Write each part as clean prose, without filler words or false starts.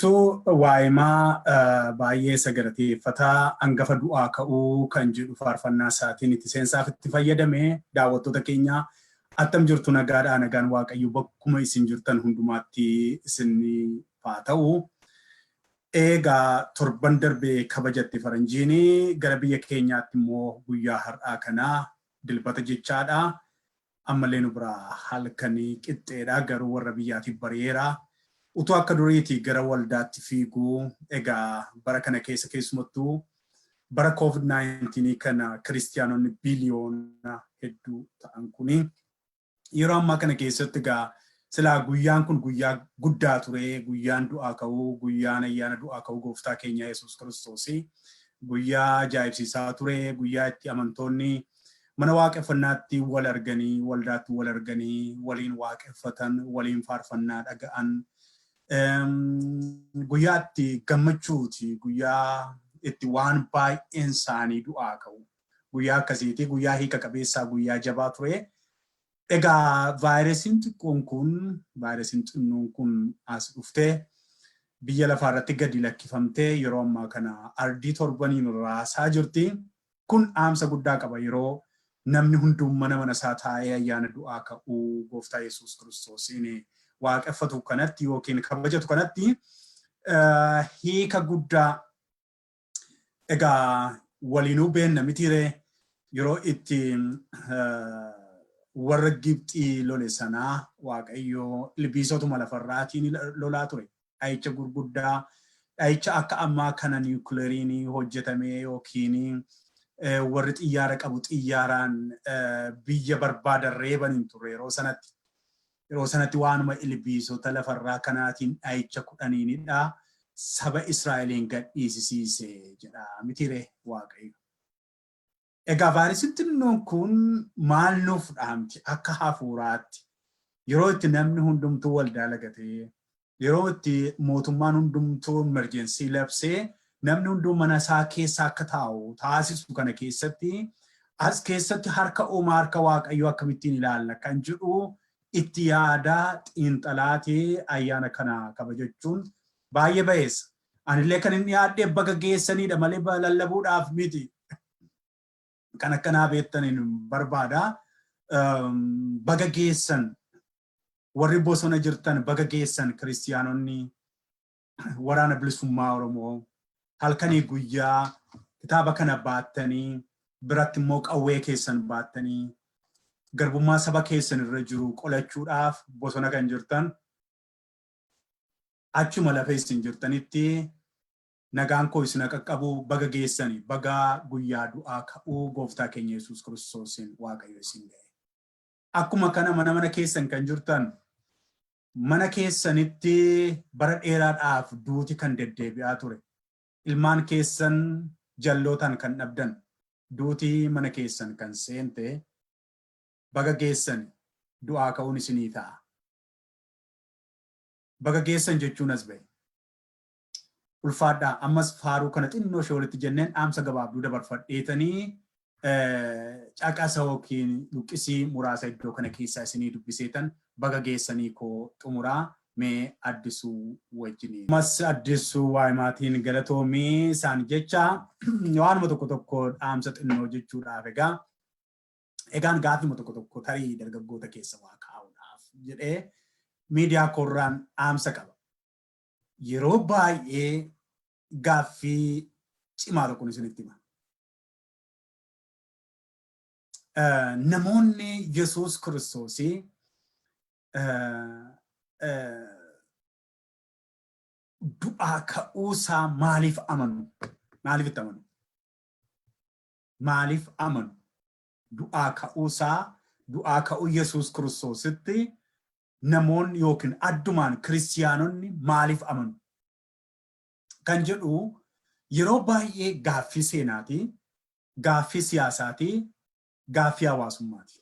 Addisuu Waayimaa baay'ee isa galateeffataa hangafa du'aa ka'uu kan jedhu faarfannaa isaatiin itti seensaaf itti fayyadame. Daawwattoota keenya, attam jirtu? Nagaadhaa? Nagaan Waaqayyo bakkuma isin jirtan hundumaatti isin haa ta'u. Egaa torban darbee kabajatte faranjiin, gara biyya keenyaatti immoo guyyaa har'aa kanaa Dilbata jechaadha. Ammallee nu biraa halkanii qixxeedha, garuu warra biyyaatiif bari'eera. Utuu akka duriiti gara waldaatti fiiguu, egaa bara kana keessa, keessumattuu bara COVID-19 kana, kiristiyaanonni biliyoona hedduu ta'an kuni yeroo ammaa kana keessatti, egaa silaa guyyaan kun guyyaa guddaa ture, guyyaan du'aa ka'uu, guyyaan ayyaana du'aa ka'uu gooftaa keenya Yesuus Kiristoos guyyaa ajaa'ibsiisaa ture, guyyaa itti amantoonni mana waaqeffannaatti wal arganii, waldaatti wal arganii, waliin waaqeffatan, waliin faarfannaa dhaga'an, guyyaa itti gammachuuti, guyyaa itti waan baay'een isaanii du'aa ka'u. Guyyaa akkasiiti, guyyaa hiika qabeessaa, guyyaa jabaa ture. Egaa vaayirasiin xiqqoon kun, vaayirasiin xinnoon kun as dhuftee biyya lafaa irratti gadi lakkifamtee yeroo ammaa kana ardii torbaniin raasaa jirti. Kun dhaamsa guddaa qaba, yeroo namni hunduu mana mana isaa taa'ee ayyaana du'aa ka'uu gooftaa Yesuus Kiristoosiin waaqeffatu kanatti yookiin kabajatu kanatti hiika guddaa. Egaa waliinuu beenna mitiiree, yeroo itti warra Gibxii lole sanaa Waaqayyo ilbiisotuma lafarraatiin lolaa ture. Dhahicha gurguddaa, dhahicha akka ammaa kana niwukileeriin hojjetamee yookiin warri xiyyaara qabu xiyyaaraan biyya barbaadan reeban hin turre yeroo sanatti. Yeroo sanatti waanuma ilbiisota lafarraa kanaatiin dhahicha 10nidha saba Israa'eliin gadhiisisiise jedha mitiiree Waaqayyo? Egaa vaayirasiin xinnoon kun maal nuuf dhaamti akka hafuuraatti, yeroo itti namni hundumtuu waldaa lagatee, yeroo itti mootummaan hundumtuu emergency labsee namni hunduu mana isaa keessa akka taa'u taasisu kana keessatti, as keessatti harka uumaa, harka Waaqayyoo akkamittiin ilaalla kan jedhu itti yaadaa xiinxalaatii ayyaana kana kabajachuun baay'ee bayeessa. Anillee kan inni yaadhee baga geessanidha malee lallabuudhaaf miti. Kan akkanaa beektaniin barbaada. Baga geessan warri bosona jirtan, baga geessan kiristiyaanonni Waraana Bilisummaa Oromoo halkanii guyyaa kitaaba kana baattanii, biratti immoo qawwee keessan baattanii, garbummaa saba keessan irra jiru qolachuudhaaf bosona kan jirtan, achuma lafa isin jirtanitti nagaan koo isin qaqqabu. Baga geessani, baga guyyaa du'aa ka'uu gooftaa keenya Yesuus Kiristoosiin Waaqayyo isin ga'e. Akkuma kana mana mana keessan kan jirtan, mana keessanitti bara dheeraadhaaf duuti kan deddeebi'aa ture. Ilmaan keessan jallootaan kan dhabdan, duuti mana keessan kan seente, baga geessan, du'aa ka'uun isinii ta'a. Baga geessan jechuun as ba'e. Ulfaadhaa. Ammas faaruu kana xinnoo ishee walitti jenneen dhaamsa gabaabduu dabarfadheetanii caqasa yookiin luqqisii muraasa iddoo kana keessaa isinii dubbiseetan baga geessanii koo xumuraa. Mee Addisuu wajjiniin. Ammas Addisuu Waayimaatiin galatoomii isaan jecha waanuma tokko tokko dhaamsa xinnoo jechuudhaaf, egaa egaan gaafima tokko tokko tarii dargaggoota keessa waa kaa'uudhaaf jedhee miidiyaa koorraan dhaamsa qaba. Yeroo baay'ee gaaffii cimaa tokkon isinitti hima. Namoonni Yesuus Kiristoosii du'aa ka'uusaa maaliif amanu? Maaliif itti amanu? Maaliif amanu? Du'aa ka'uusaa, du'aa ka'uu Yesuus Kiristoositti namoonni yookiin addumaan kiristiyaanonni maaliif amanu? Kan jedhu yeroo baay'ee gaaffii seenaati, gaaffii siyaasaati, gaaffii hawaasummaati.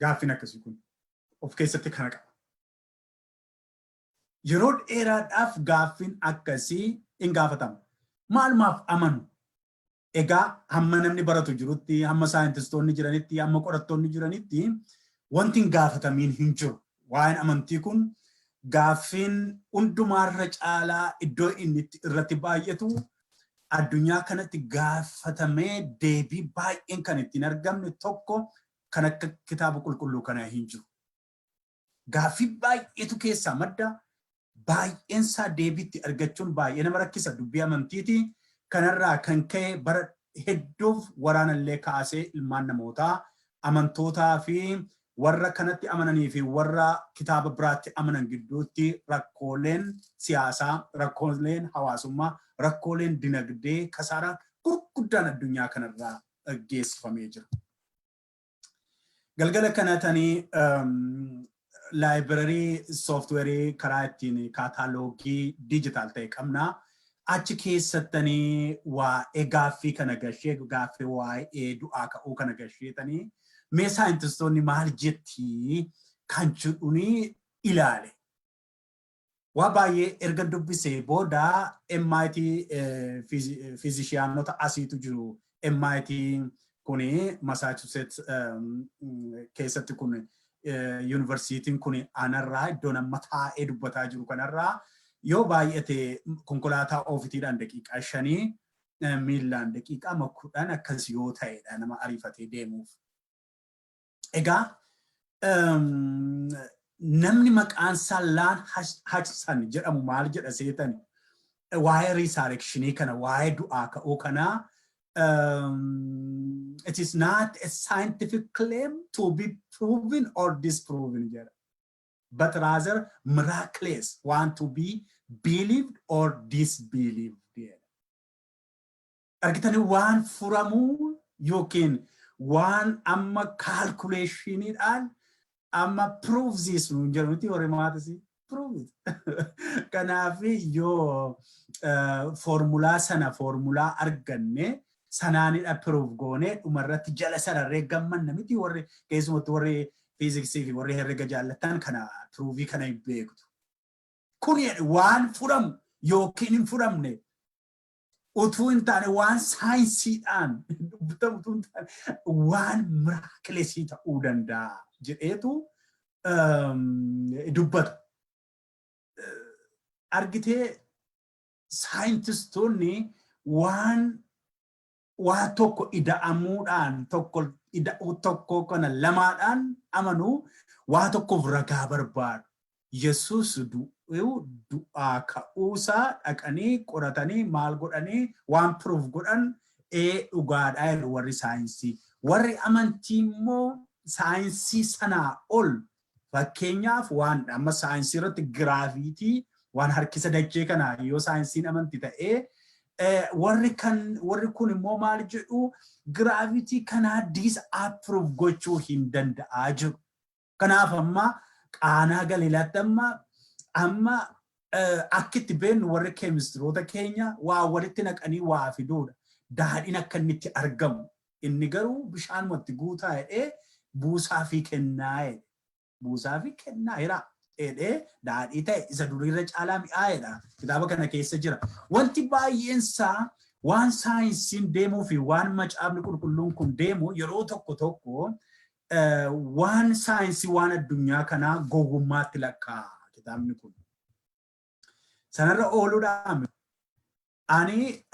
Gaaffiin akkasii kun of keessatti kana qaba. Yeroo dheeraadhaaf gaaffiin akkasii hin gaafatama. Maalumaaf amanu? Egaa hamma namni baratu jirutti, hamma saayintistoonni jiranitti, hamma qorattoonni jiranitti wanti hin gaafatamiin hin jiru. Waa'een amantii kun Gaaffiin hundumaarra caalaa iddoo inni irratti baay'atu, addunyaa kanatti gaafatamee deebii baay'een kan ittiin argamne tokko kan akka Kitaaba Qulqulluu kana hin jiru. Gaaffii baay'eetu keessaa madda, baay'een isaa deebiitti argachuun baay'ee nama rakkisa, dubbii amantiiti. Kanarraa kan ka'e bara hedduuf waraanallee kaasee ilmaan namootaa, amantootaa fi warra kanatti amananii fi warra kitaaba biraatti amanan gidduutti rakkooleen siyaasaa, rakkooleen hawaasummaa, rakkooleen dinagdee, kasaaraa gurguddaan addunyaa kanarraa geessifamee jira. Galgala kanatanii library software karaa ittiin catalog digital ta'e qabna. Achi keessattanii waa'ee gaaffii kana gashee, gaaffii waa'ee du'aa ka'uu kana gasheetanii, mee saayintistoonni maal jettii kan jedhuni ilaale. Waa baay'ee erga dubbisee booda MIT physicianota asiitu jiru. MIT kuni Massachusetts keessatti, kun yuunivarsiitiin kun anarraa, iddoo nama taa'ee dubbataa jiru kanarraa yoo baay'ate konkolaataa oofitiidhaan daqiiqaa 5, miillaan daqiiqaa 10 akkas yoo ta'edha nama ariifatee deemuuf. Egaa namni maqaan isaa Laan Hutchinson jedhamu maal jedha seetani? Waa'ee resurrection kana, waa'ee du'aa ka'uu kanaa, "It is not a scientific claim to be proven or disproven," jedha, "but rather miraculous one to be believed or disbelieved," jedha. Argitanii, waan furamuu yookiin waan amma calculationiidhaan amma "prove this" nuun jedhu miti, warri maths prove it. Kanaaf yoo foormulaa sana, foormulaa arganne sanaanidha prove goone, dhumarratti jala sararree gammanna miti? Warri keessumattuu warri fiiziksii fi warri herrega jaallatan kana proof kana hin beektu. Kun waan furamu yookiin hin furamne utuu hin taane, waan saayinsiidhaan dubbatamu utuu hin taane, waan miraculous ta'uu danda'a jedheetu dubbata. Argitee, saayintistoonni waan waa tokko ida'amuudhaan tokko ida'uu tokko kana lamaadhaan amanuu, waa tokkoof ragaa barbaadu. Yesuus du'aa ka'uusaa dhaqanii qoratanii maal godhanii waan proof godhan ee dhugaadhaa jedhu warri saayinsii. Warri amantii immoo saayinsii sanaa ol, fakkeenyaaf waan amma saayinsii irratti gravity, waan harkisa dachee kanaa yoo saayinsiin amanti ta'ee, warri kan warri kun immoo maal jedhu? Gravity kanaa disapprove gochuu hin danda'aa jiru. Kanaaf amma Qaanaa Galiilaatti amma akka itti beeknu warri keemistiroota keenya waa walitti naqanii waa fiduudha. Daadhiin akka inni itti argamu. Inni garuu bishaanumatti guutaa jedhee buusaa fi kennaa jedhe. Buusaa fi kennaa jira jedhee daadhii ta'e isa duriirra caalaa mi'aa'edha. Kitaaba kana keessa jira. Wanti baay'een isaa waan saayinsiin deemuu fi waan Macaafni Qulqulluun kun deemu yeroo tokko tokko waan saayinsii, waan addunyaa kanaa gowwummaatti lakkaa'a kitaabni kun. Sanarra ooluudhaan ani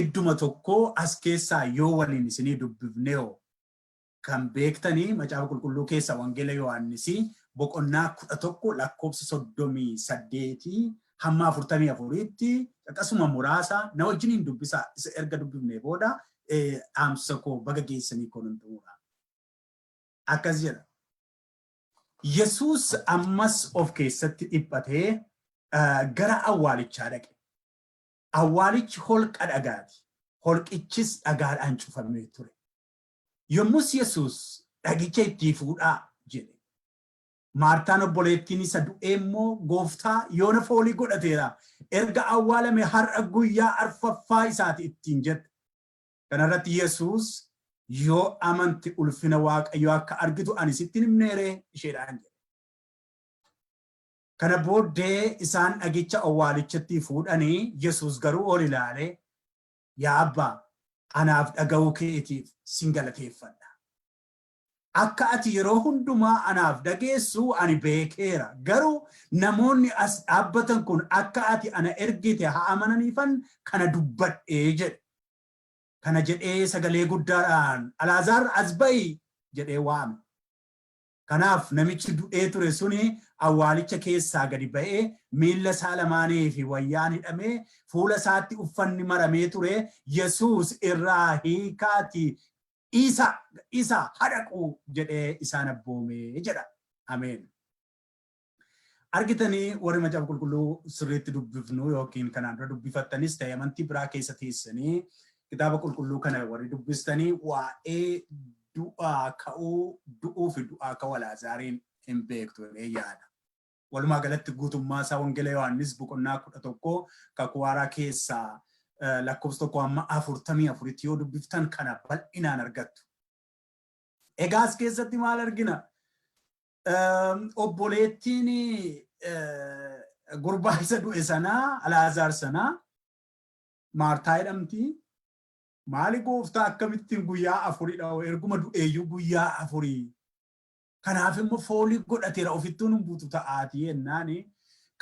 idduma tokko as keessaa yoo waliin isinii dubbifnee hoo, kan beektanii Macaafa Qulqulluu keessa Wangeela Yohaannisii boqonnaa 11 lakkoofsa 38 hamma 44tti akkasuma muraasa na wajjiniin dubbisaa. Isa erga dubbifnee booda dhaamsa koo baga geessanii koo nan xumura. Akkas jedha. Yesuus ammas of keessatti dhiphatee gara awwaalichaa dhaqe. Awwaalichi holqa dhagaati. Holqichis dhagaadhaan cufamee ture. Yommus Yesuus, "Dhagicha ittii fuudhaa," jedhe. Maartaan obboleettiin isa du'ee immoo, "Gooftaa, yoona foolii godhateera. Erga awwaalame har'a guyyaa arfaffaa isaati," ittiin jette. Kanarratti Yesuus, "Yoo amanti ulfina Waaqayyoo akka argitu ani sitti himneeree?" isheedhaan jedhe. Kana booddee isaan dhagicha awwaalichatti fuudhanii, Yesuus garuu ol ilaalee, "Yaa Abbaa, anaaf dhaga'uu keetiif sin galateeffadha. Akka ati yeroo hundumaa anaaf dhageessu ani beekeera. Garuu namoonni as dhaabbatan kun akka ati ana ergite haa amananiifan kana dubbadhee jedhe. Kana jedhee sagalee guddaadhaan, "Alaazaar, as ba'i!" jedhee waame. Kanaaf namichi du'ee ture suni awwaalicha keessaa gadi ba'ee, miilla isaa lamaanii fi wayyaan hidhamee, fuula isaatti uffanni maramee ture. Yesuus, "Irraa hiikaatii isa isa hadhaqu" jedhee isaan abboomee jedha. Ameen. Argitanii, warri Macaafa Qulqulluu sirriitti dubbifnu yookiin kanaan dura dubbifattanis ta'e, amantii biraa keessa teessanii kitaaba qulqulluu kana warri dubbistanii, waa'ee du'aa ka'uu, du'uu fi du'aa ka'uu Alaazaariin hin beektu jedhee yaada. Walumaa galatti guutummaa isaa Wangeela Yohaannis boqonnaa 11 Kakuu Haaraa keessaa lakkoofsa 1 hamma 44tti yoo dubbiftan kana bal'inaan argattu. Egaa as keessatti maal argina? Obboleettiin gurbaa isa du'e sanaa, Alaazaar sanaa, Maartaa jedhamti. "Maali Gooftaa, akkamittiin guyyaa afuridha? Erguma du'eeyyuu guyyaa afurii. Kanaaf immoo foolii godhateera, ofittuun hin buutu ta'aatii" jennaani,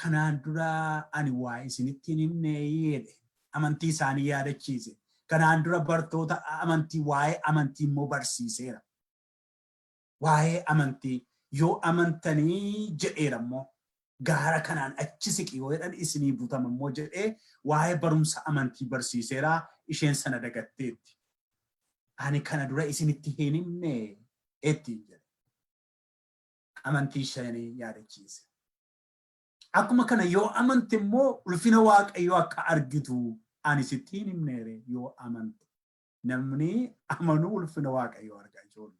"Kanaan dura ani waa isinitti hin himne" jedhe. Amantii isaanii yaadachiise. Kanaan dura bartoota amantii, waa'ee amantii immoo barsiiseera. Waa'ee amantii yoo amantanii jedheera immoo, gaara kanaan achi siqi yoo jedhan isinii butama immoo jedhee waa'ee barumsa amantii barsiiseera, isheen sana dagatteetti. "Ani kana dura isinitti hin himne" ittiin jedhe. Amantii isheenii yaadachiise. Akkuma kana yoo amante immoo ulfina Waaqayyoo akka argitu ani sitti hin himneere yoo amante. Namni amanuu ulfina Waaqayyoo argaa, ijoollee.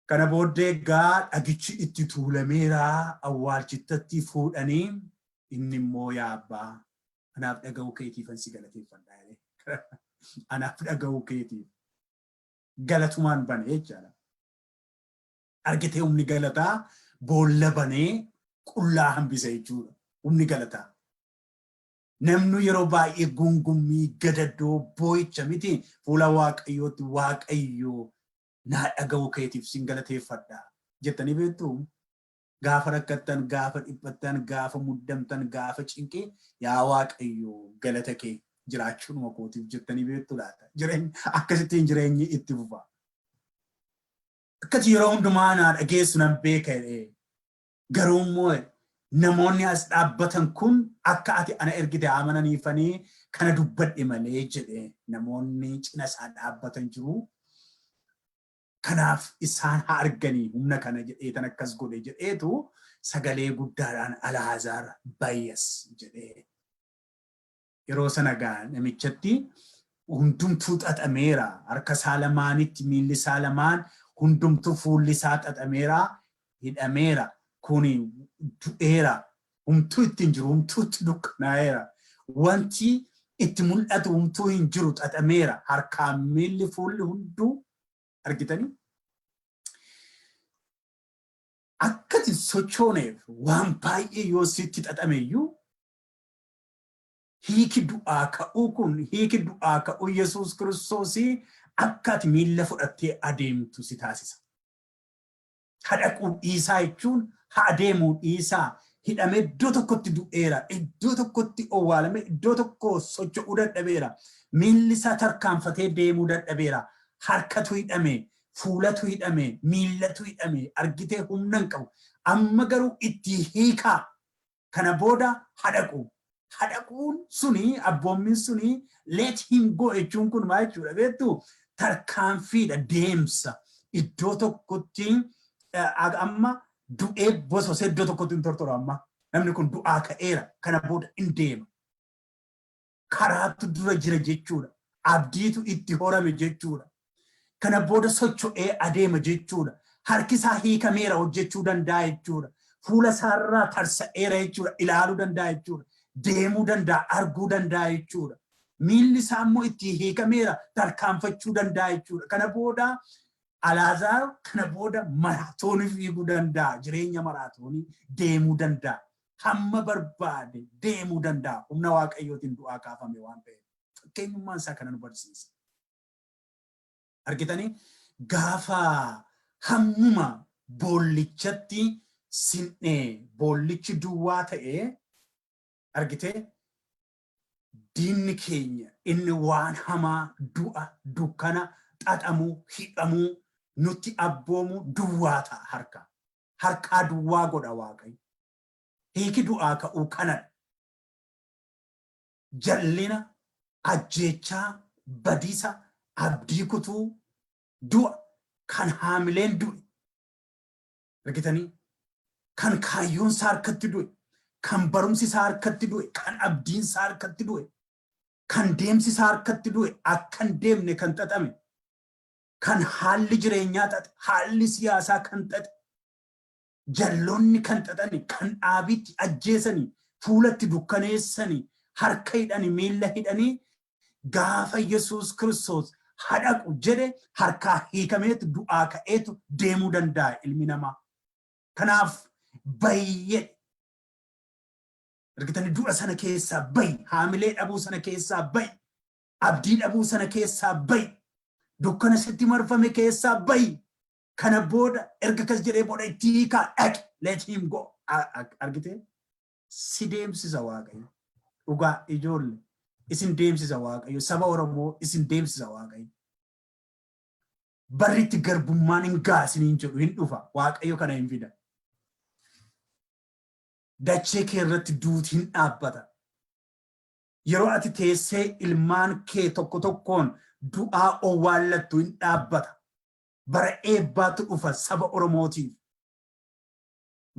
Kana booddee egaa dhagichi itti tuulameera, awwaalchittatti fuudhanii, inni immoo, "Yaa abbaa, anaaf dhaga'uu keetiif si galateeffadha" jedhee. Anaaf dhaga'uu keetiif galatumaan bane jechaadha. Argitee, humni galataa boolla banee qullaa hambisa jechuudha. Humni galataa. Namni yeroo baay'ee gungummii, gadaddoo, boo'icha miti, fuula Waaqayyootti "Waaqayyoo, naa dhaga'uu keetiif sin galateeffadha" jettanii beektu? Gaafa rakkattan, gaafa dhiphattan, gaafa muddamtan, gaafa cinqee, "Yaa Waaqayyoo, galata kee jiraachuudhuma kootiif" jettanii beektu laata? Jireenya akkasittiin jireenyi itti fufa. "Akkati yeroo hundumaa naa dhageessu nan beeka" jedhee. "Garuu immoo namoonni as dhaabbatan kun akka ati ana ergite amananiifanii kana dubbadhe malee" jedhe. Namoonni cina isaa dhaabbatan jiru. "Kanaaf isaan haa arganii humna kana jedhee tan akkas godhe" jedheetu sagalee guddaadhaan, "Alaazaar, bayyas" jedhee. Yeroo sana gaa namichatti hundumtuu xaxameera. Harka isaa lamaanitti, miilli isaa lamaan hundumtuu, fuulli isaa xaxameera, hidhameera. Kuni du'eera. Humtuu ittiin jiru, humtuu itti dukkanaa'eera. Wanti itti mul'atu humtuu hin jiru, xaxameera. Harkaan, miilli, fuulli hunduu, argitanii? Akkati sochooneef waan baay'ee yoo sitti xaxame iyyuu, hiiki du'aa ka'uu kun, hiiki du'aa ka'uu Yesuus Kiristoosii, akka ati miilla fudhattee adeemtu si taasisa. Hadhaquu dhiisaa jechuun haa adeemuu dhiisaa, hidhamee iddoo tokkotti du'eera, iddoo tokkotti owwaalame, iddoo tokko socho'uu dadhabeera, miilli isaa tarkaanfatee deemuu dadhabeera, harkatu hidhame, fuulatu hidhame, miillatu hidhame, argitee, humna hin qabu. Amma garuu itti hiikaa, kana booda hadhaqu. Hadhaquun suni, abboommiin suni, "Let him go" jechuun kun maal jechuudha beektu? Tarkaanfiidha, deemsa. Iddoo tokkotti amma du'ee bososee iddoo tokkotti hin tortoru amma. Namni kun du'aa ka'eera, kana booda hin deema. Karaatu dura jira jechuudha. Abdiitu itti horame jechuudha. Kana booda socho'ee adeema jechuudha. Harki isaa hiikameera, hojjechuu danda'a jechuudha. Fuula isaarraa tarsa'eera jechuudha. Ilaaluu danda'a jechuudha. Deemuu danda'a, arguu danda'a jechuudha. Miilli isaa immoo itti hiikameera, tarkaanfachuu danda'a jechuudha. Kana booda Alaazaar kana booda maraatoonii fiiguu danda'a. Jireenya maraatoonii deemuu danda'a. Hamma barbaade deemuu danda'a. Humna Waaqayyootiin du'aa kaafame waan ta'eef. Fakkeenyummaan isaa kana nu barsiisa. Argitanii, Gaafa hammuma boollichatti sin'ee boollichi duwwaa ta'ee argitee, diinni keenya inni waan hamaa, du'a, dukkana, xaxamuu, hidhamuu nutti abboomu duwwaa ta'a harka. Harkaa duwwaa godha Waaqayyo. Hiiki du'aa ka'uu kanadha. Jallina, ajjeechaa, badiisa, abdii kutuu, du'a, kan haamileen du'e. Argitanii? Kan kaayyoon isaa harkatti du'e, kan barumsi isaa harkatti du'e, kan abdiin isaa harkatti du'e, kan deemsi isaa harkatti du'e, akka hin deemne kan xaxame, kan haalli jireenyaa xaxe, haalli siyaasaa kan xaxe, jalloonni kan xaxani, kan dhaabiitti ajjeesanii, fuulatti dukkaneessanii, harka hidhanii, miilla hidhanii, gaafa Yesuus Kiristoos hadhaqu jedhe harkaa hiikameetu du'aa ka'eetu deemuu danda'a ilmi namaa. Kanaaf bayyee argitanii, du'a sana keessaa bayi, haamilee dhabuu sana keessaa bayi, abdii dhabuu sana keessaa bayi, dukkana sitti marfame keessaa bayi. Kana booda, erga kas jedhee booda, itti hiikaa, dhaqi, let him go. Argitee, si deemsisa Waaqayyo. Dhugaa ijoolle, isin deemsisa Waaqayyo, saba Oromoo isin deemsisa Waaqayyo. Barri itti garbummaan hin gaasiniin jedhu hin dhufa. Waaqayyo kana hin fida. Dachee kee irratti duuti hin dhaabbata. Yeroo ati teessee ilmaan kee tokko tokkoon du'aa owwaallattu hin dhaabbata. Bara eebbaatu dhufa saba Oromootiif.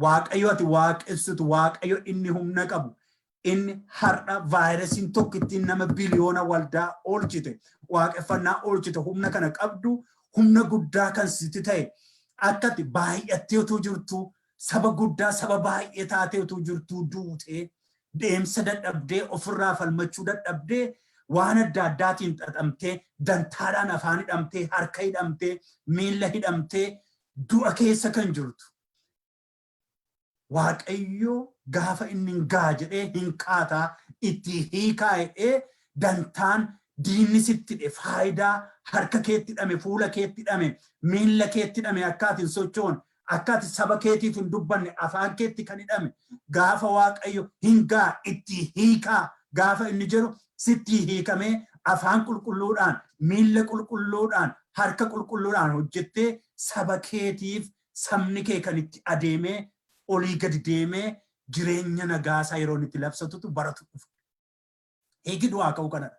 Waaqayyo ati waaqessitu, Waaqayyo inni humna qabu, inni har'a vaayirasiin tokko ittiin nama biliyoona waldaa oolchite, waaqeffannaa oolchite, humna kana qabdu, humna guddaa kan sitti ta'e, akkati baay'attee utuu jirtu, saba guddaa, saba baay'ee taatee utuu jirtuu duutee, deemsa dadhabdee, ofirraa falmachuu dadhabdee, waan adda addaatiin xaxamtee, dantaadhaan afaan hidhamtee, harka hidhamtee, miilla hidhamtee, du'a keessa kan jirtu. Waaqayyo gaafa inni hin ga'a jedhee hin kaataa, itti hiikaa jedhee, dantaan diinni sitti hidhe, faayidaa harka keetti hidhame, fuula keetti hidhame, miilla keetti hidhame, akka ati hin sochoone, akka ati saba keetiif hin dubbanne afaan keetti kan hidhame, gaafa Waaqayyo hin ga'a, itti hiikaa gaafa inni jedhu sitti hiikamee, afaan qulqulluudhaan, miilla qulqulluudhaan, harka qulqulluudhaan hojjettee saba keetiif, sabni kee kan itti adeemee olii gadi deemee jireenya nagaasaa yeroo inni itti labsatutu baratu dhufa. Hiiki du'aa ka'uu kanadha.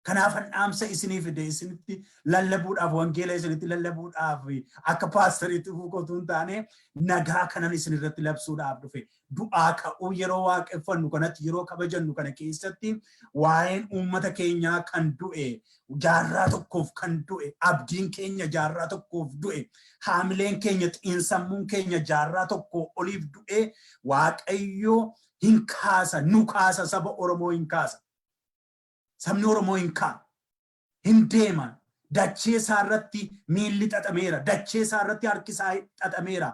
Kanaaf dhaamsa isinii fide isinitti lallabuudhaaf, wangeela isinitti lallabuudhaaf, akka paastariitti dhufuu qotuu hin taane, nagaa kanan isin irratti labsuudhaaf dhufe. Du'aa ka'uu yeroo waaqeffannu kanatti, yeroo kabajannu kana keessatti, waa'een uummata keenyaa kan du'e, jaarraa tokkoof kan du'e, abdiin keenya jaarraa tokkoof du'e, haamileen keenya, xiinsammuun keenya jaarraa tokkoo oliif du'e, Waaqayyo hin kaasa, nu kaasa, saba Oromoo hin kaasa. Sabni Oromoo hin ka'a. Hin deema. Dachee isaa irratti miilli xaxameera. Dachee isaa irratti harki isaa xaxameera.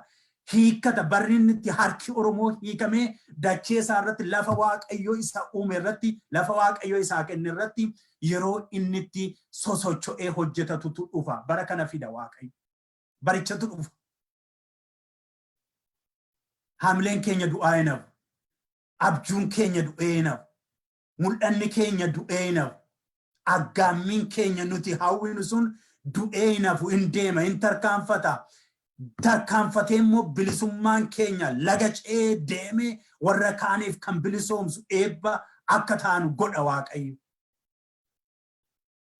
Hiikkata barri inni itti harki Oromoo hiikamee dachee isaa irratti, lafa Waaqayyo isa uume irratti, lafa Waaqayyo isaa kenne irratti yeroo inni itti sosocho'ee hojjetatutu dhufa. Bara kana fida Waaqayyo. Barichatu dhufa. Haamileen keenya du'aa hin hafu. Abjuun keenya du'ee hin hafu. Mul'anni keenya du'ee hin hafu. Aggaammiin keenya nuti hawwinu sun du'ee hin hafu, hin deema, hin tarkaanfata. Tarkaanfatee immoo bilisummaan keenya laga ce'ee deemee warra kaaniif kan bilisoomsu eebba akka taanu godha Waaqayyo.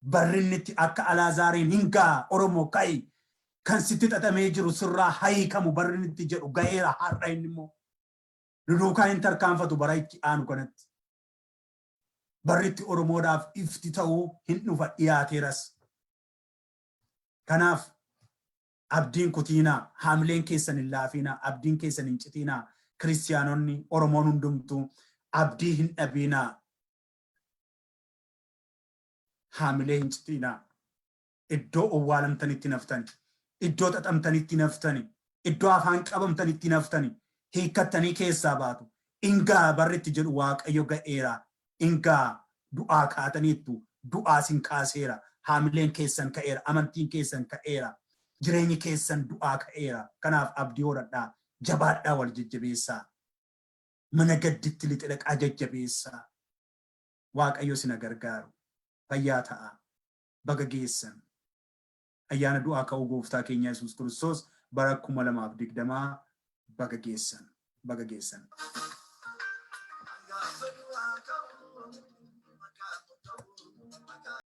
Barri inni itti akka Alaazaariin hin ga'a, Oromoo ka'i, kan sitti xaxamee jiru sirraa hayiikamu barri inni itti jedhu ga'eera har'a. Inni immoo nu duukaa hin tarkaanfatu bara itti aanu kanatti. Barri itti Oromoodhaaf ifti ta'uu hin dhufa, dhiyaateeras. Kanaaf abdiin kutiinaa, haamileen keessan hin laafiinaa, abdiin keessan hin citiinaa, kiristiyaanonni Oromoon hundumtuu abdii hin dhabiinaa, haamilee hin citiinaa. Iddoo owwaalamtanitti naftani, iddoo xaxamtanitti naftani, iddoo afaan qabamtanitti naftani, hiikkattanii keessaa baatu. Ingaa barri itti jedhu Waaqayyo ga'eera. Ingaa du'aa kaataniittu, du'aa sin kaaseera. Haamileen keessan ka'eera. Amantiin keessan ka'eera. Jireenyi keessan du'aa ka'eera. Kanaaf abdii horadhaa. Jabaadhaa, wal jajjabeessaa. Mana gadditti lixe dhaqaa jajjabeessaa. Waaqayyo sina gargaaru. Fayyaa ta'a. Baga geessan. Ayyaana du'aa ka'uu Gooftaa keenya Yesuus Kiristoos bara 2020 baga geessan. Baga geessan. Gaafa du'aa ka'u maqaa koo ta'u.